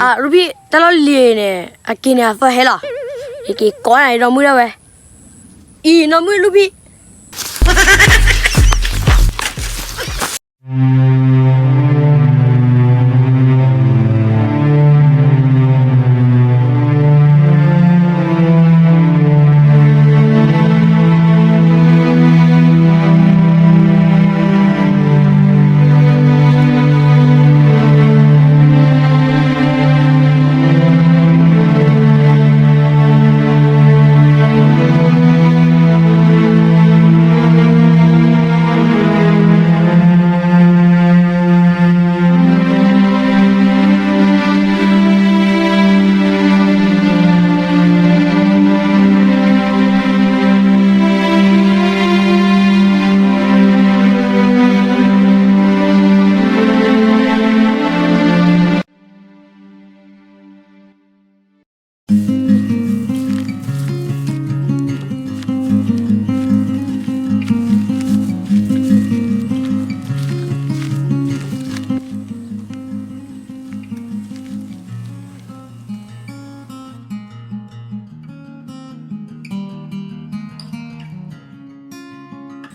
အရူဖံ တၢ်လီၢ်လံၤန့ၣ် အက့ၤန့ၣ်အသီဟဲလီၤ. ယက့ၤကိးနၤ ယနီၢ်မုၣ်ဒၣ်ဝဲ, အံၤနီၢ်မုၣ်လူၢ်ဖံ.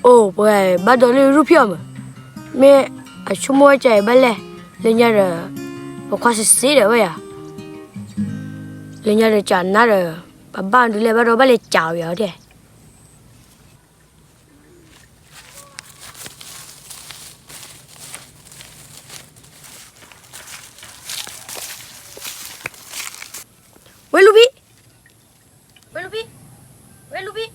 အိၣ် ပှၤဘၣ်ဒီးလၢရူၢ်ဖံးအီၤမး, မ့ၢ်အဆိကမိၣ်ဝဲကၢ်အံၤဘၣ်လဲၣ်, လၢညါဒီး ပခွါစ့စ့ဒီးဝဲယၤ, လၢညါဒီးကၢ်နါဒီး ပဘၣ်ဒုးလဲၣ်ဘၣ်ဒီးဘၣ်လဲၤကၢ်အီၤယၤအီၤတဲ ဝဲလူၢ်ဖံး, ဝဲလူၢ်ဖံး, ဝဲလူၢ်ဖံး,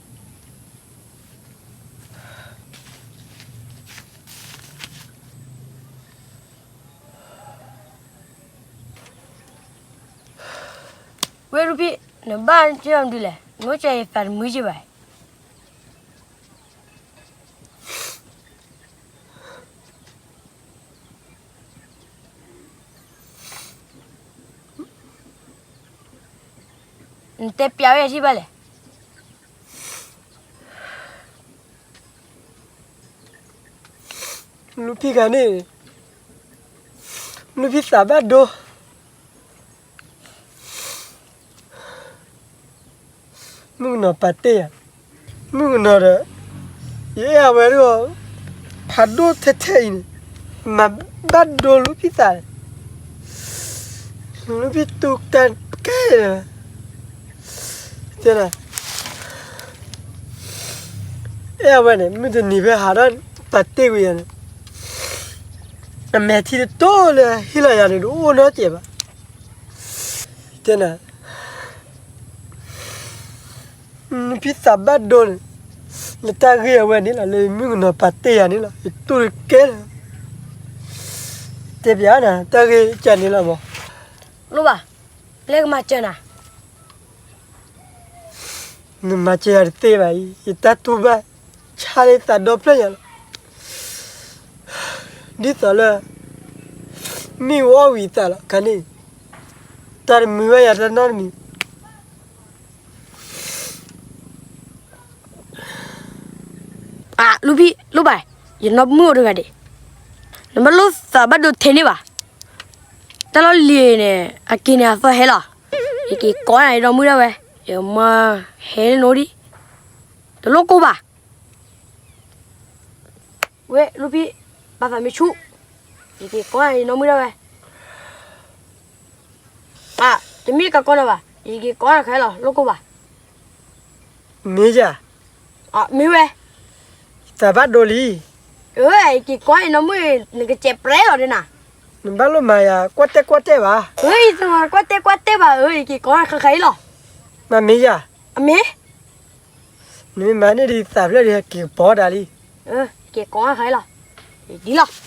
ဝဲလူၢ်ဖံး, နဘၣ်ကၢ်အီၤဒုးလဲၣ်, နအိၣ်ကၢ်အံၤသးတမုာ်က့ဘၣ်. နတဲပျးဝဲယၤထံၣ်ဘၣ်လဲၣ်. လူၢ်ဖံးဂၤန့ၣ်, လူၢ်ဖံးသးဘၣ်ဒိ, မုၣ်ကနီၤပာ်တ့ၢ်ယၤ, မုၣ်ကနီၤဒီး ယအဲၣ်အဝဲဒၣ် ဖးဒိၣ်ထဲထဲအံၤန့ၣ်, မၤဘၣ်ဒိလူၢ်ဖံးသးန့ၣ်, လူၢ်ဖံးတူၢ်တၢ်ကဲ, တဲဒၣ် အဲၣ်အဝဲန့ၣ် မုၢ်တနံၤဖဲဟးထီၣ်ပာ်တ့ၢ်ကွံာ်ယၤန့ၣ်, အမဲာ်ထံတတိၢ်လၢဟ့ၣ်လီၤယၤန့ၣ် တအိၣ်နီတစဲးဘၣ်. တဲနၤ, လူၢ်ဖံးသးဘၣ်ဒိန့ၣ်, လၢတၢ်ဂ့ၢ်အဝဲန့ၣ်လီၤ, လၢမုၣ်ကနီၤပာ်တ့ၢ်ယၤန့ၣ်လီၤ, ယတူၢ်တကဲလၢၤ. တဲပျးနၤ တၢ်ဂ့ၢ်ကန့ၣ်လီၤမး. လိၣ်ဘၣ်, ပျဲကမၤစၢၤနၤ. နမၤစၢၤယၤတသ့ဘၣ်အံၤ, ယတၢ်တူၢ်ဘၣ်ဆါလၢသးဒီဖျၢၣ်ညါလီၤ. ဒ်သိးလၢ မ့ၣ်အူအီၣ်ဝံၤသးလီၤ, ခါန့ၣ် တၢ်တမုာ်ဘၣ်ယၤတၢ်နီတမံၤ. အၢ လူၢ်ဖံး လိၣ်ဘၣ်, ယနီၢ်မုၣ်အိၣ်တဂၤဒံး, နဘၣ်လိၣ်သးဘၣ်ဒိထဲန့ၣ်ဘၣ်. တၢ်လီၢ်လံၤန့ၣ် အက့ၤန့ၣ်အသီဟဲလီၤ. ယက့ၤကိးနၤ ယနီၢ်မုၣ်ဒၣ်ဝဲ, ယမၤဟဲလၢနအိၣ်ဒံး, တလိၣ်ကိၢ်ဘၣ်. ဝဲ လူၢ်ဖံး, ပာ်သးမ့ၢ်ဆူၣ်, ယက့ၤကိးနၤ ယနီၢ်မုၣ်ဒၣ်ဝဲ. အၢ တမ့ၢ်ကကိးနၤဘၣ်, ယက့ၤကိးနၤခဲလီၤ, လိၣ်ကိၢ်ဘၣ်. မ့ၢ်ယၤ, မ့ၢ်ဝဲ, သးဘၣ်ဒိလံ. အၢ ယက့ၤကိးနၤ ယနီၢ်မုၣ်, နကစဲးပြဲလီၤဒ်နၤ. နဘၣ်လိၣ်မၤယၤ ကွၢ်တဲကွၢ်တဲဘၣ်. အၢ ယတမၤကွၢ်တဲကွၢ်တဲဘၣ်, အၢ ယက့ၤကိးနၤခဲခဲအံၤလီၤ. မ့ၢ်ယၤ, အမ့ၢ် နမ့ၢ်မၤန့ၢ်ဒံးသးဖျၢၣ်ဒီး က့ၤကပီၤဒၣ်လံ. က့ၤကိးနၤခဲအံၤလီၤ, ဒ်လီၤ.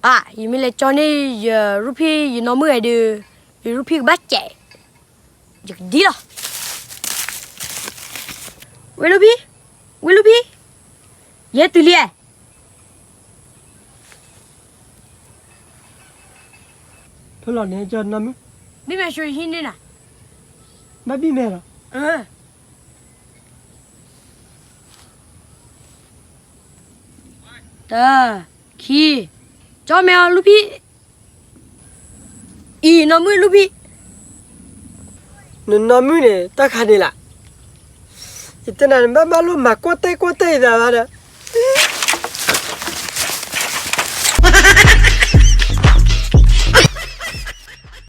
အၢ ယမ့ၢ်လဲၤကၠီန့ၢ် ယရူၢ်ဖံး ယနီၢ်မုၣ်ဂၤဒီး ယရူၢ်ဖံးကဘၣ်စဲး, ယကဒ်လီၤ. ဝဲလူၢ်ဖံး, ဝဲလူၢ်ဖံး, ယဲတုၤလံဧါ. ဖဲလီၤန့ၣ် ကၠီနီၢ်မုၣ်, ဘံၣ်မဲာ်ဆိဟံးန့ၢ်နၤ, ဘၣ်ဘံၣ်မဲာ်လီၤ. တၢ, ခံ, ကၠီမဲာ်အီၤလူဖံ, အံၤ နီၢ်မုၣ်လူဖံ, နနီၢ်မုၣ်န့ၣ် တၢ်ခါန့ၣ်လၢ်, ယတဲနၤန့ၣ် ဘၣ်ဘၣ်လိၣ်မၤကွၢ်တဲာ်ကွၢ်တဲာ်ယသးဘၣ်ဒီး,